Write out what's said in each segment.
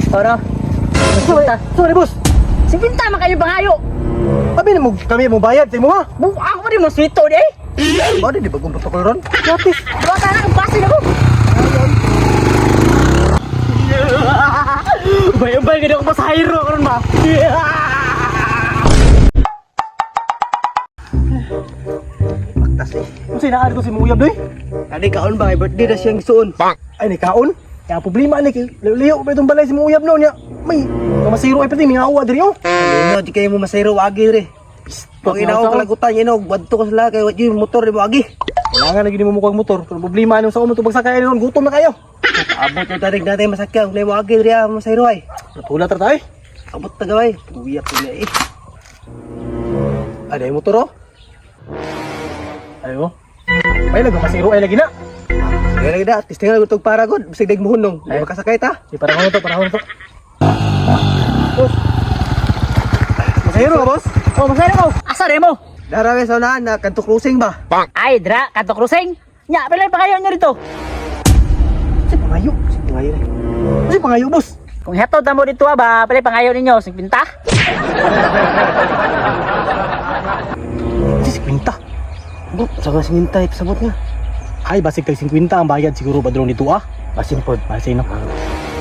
Oro. Sorry, boss. 50 man kayo pangayo. Abi na mo kami mo bayad sa imo ha. Buang pa rin mo swito di. Ba di bagong protocol ron? Gratis. Duwa ka na kung pasin ako. Bay-bay gid ako pasahero karon ba. Baktas eh. Unsa naa dito si Muyab doy? Kani kaon ba kay birthday na siyang gisuon. Ay ni kaon. Kaya problema ni kay liyo pa itong balay si Muyab no niya. May kamasiro ay pati may awa diri oh. Ano di kayo mo masayro agi re. Pag Pag ina ko kalagutan ino, wadto ko sila kay wa motor di mo agi. Kailangan lagi nimo mukuha ang motor. Pero problema nimo sa umo tubag sakay ron gutom na kayo. Abot yung tarik natin masakyan, kung mo agi re ah, masayro ay. Natulat ra tayo. Abot ta gaway. Buyak ko na eh. Ay dai motor oh. Ayo. Ay lagi masiro ay lagi na. Sige lagi da, testing lang gutog para gud, bisag dag mohunong. Di Ay. makasakay ta. Di parahon to, parahon to. Boss. Masahiro ka, boss? Oh, masahero ko. Asa re mo? Dara sa unahan na kanto cruising ba? Ay, dra, kanto cruising. Nya, pila pa kayo nyo dito? Si pangayo, si pangayo. Si pangayo, boss. Kung hatod na mo dito ah, ba, pila pangayo ninyo, 50? Si 50. Bot, sa nga singintay pasabot nga. Ay, basig kay 50 ang bayad siguro ba drone dito ah? Basin pod. Basin no.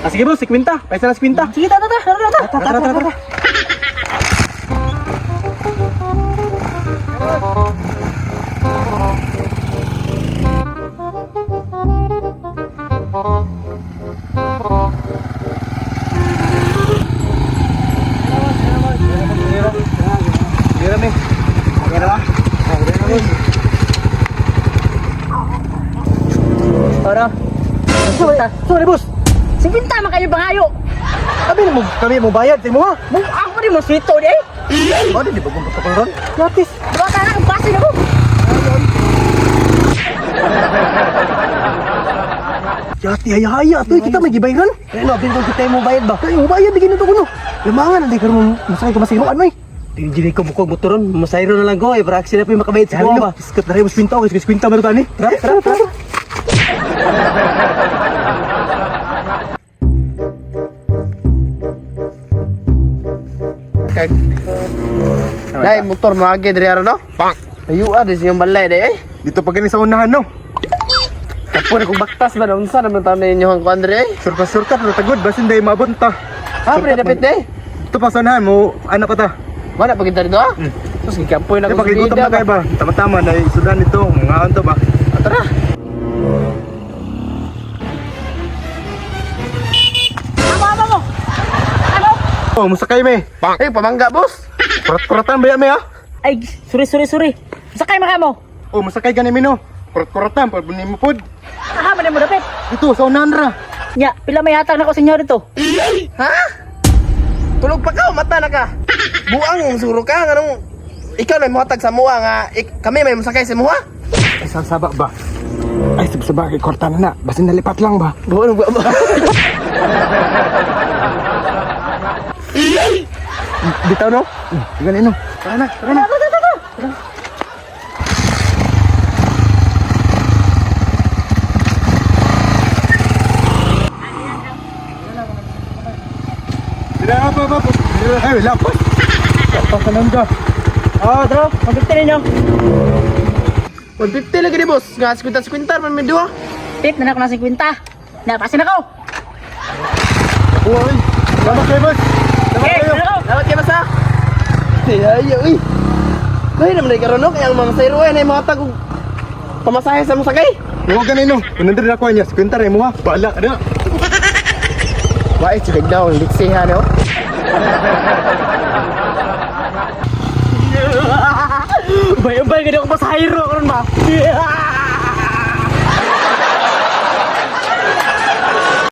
Ah, sige boss, 50. Paisa na 50. Sige, tata, tata, tara, tara. Tara, tara, tara. Dira me. Dira ba? Oro. Sorry, sorry boss. 50 man kayo pangayo. Abi na mo kami mo bayad sa imo ha. Buang pa rin mo swito di. Ba di bagong protocol ron? Gratis. Duwa ka na kung pasin ako. Yati haya-haya to kita may gibayran. Kaya no, bin kita mo bayad ba? Kayo mo bayad di to kuno. Lumangan ang karon masakay ko masiroan may. Di jud ko bukog motor ron, masayro na lang ko eh, para sila pa yung makabayad sa Dali kuha ba. Iskat na rin mo 50 okay, 50 meron tani. Tara, tara, tara. Kag. Dai motor mo agi diri aron no? Ayo ah, di siyang balay dai eh. Dito pa gani sa unahan no. Tapos kung baktas ba na unsa naman taon ninyo ang kuan diri eh. Surka-surka na tagod basin day maabot ta. Ha, pre dapit dai. Dito pa sa unahan mo ano pa ta. Wala pa kita dito ah. Sus gikampoy na Di ko pa sa gutom bida na kay ba? Tama-tama na sudan nito, mga to ba. Ah, Tara. Amo, amo mo. Amo. Oh, musakay me. Eh, pamangga boss. Kurat-kuratan ba ya me ha? Ay, sorry, sorry, sorry. Sakay man mo. Oh, musakay gani mi no. Kurat-kuratan pa mo pod. Aha, man mo dapit. Dito sa unahan ra. Nya, pila may hatag nako sa inyo dito. Ha? Tulog pa ka o mata na ka? Buang suro ka nganong ikaw na mohatag sa muha nga kami may mosakay sa muha. Ay saba ba? Ay saba kay kwarta na na. Basin nalipat lang ba? Buang ba? Bitaw no? Gani no. Tara na, tara na. Dira pa pa. Ay, wala pa. Pakanan ka. Oh, tara, 150 ninyo. 150 lagi ni boss. Nga 50 50 man may duha. Tip na nako ng 50. Na, pasin ako. Uy, salamat kayo, boss. Salamat Okay, kayo. na ako. Dapat kay basta. Ay, ay, uy. Lahi naman ay karon no kaya ang mga sayro ay mga tag og pamasahe sa mosakay. Huwag ganun no. 100 ako niya. 50 rin mo ha. Bahala ka na. Wa ay daw ang liksihan no. Bay-bay gid ako pasahero karon ba.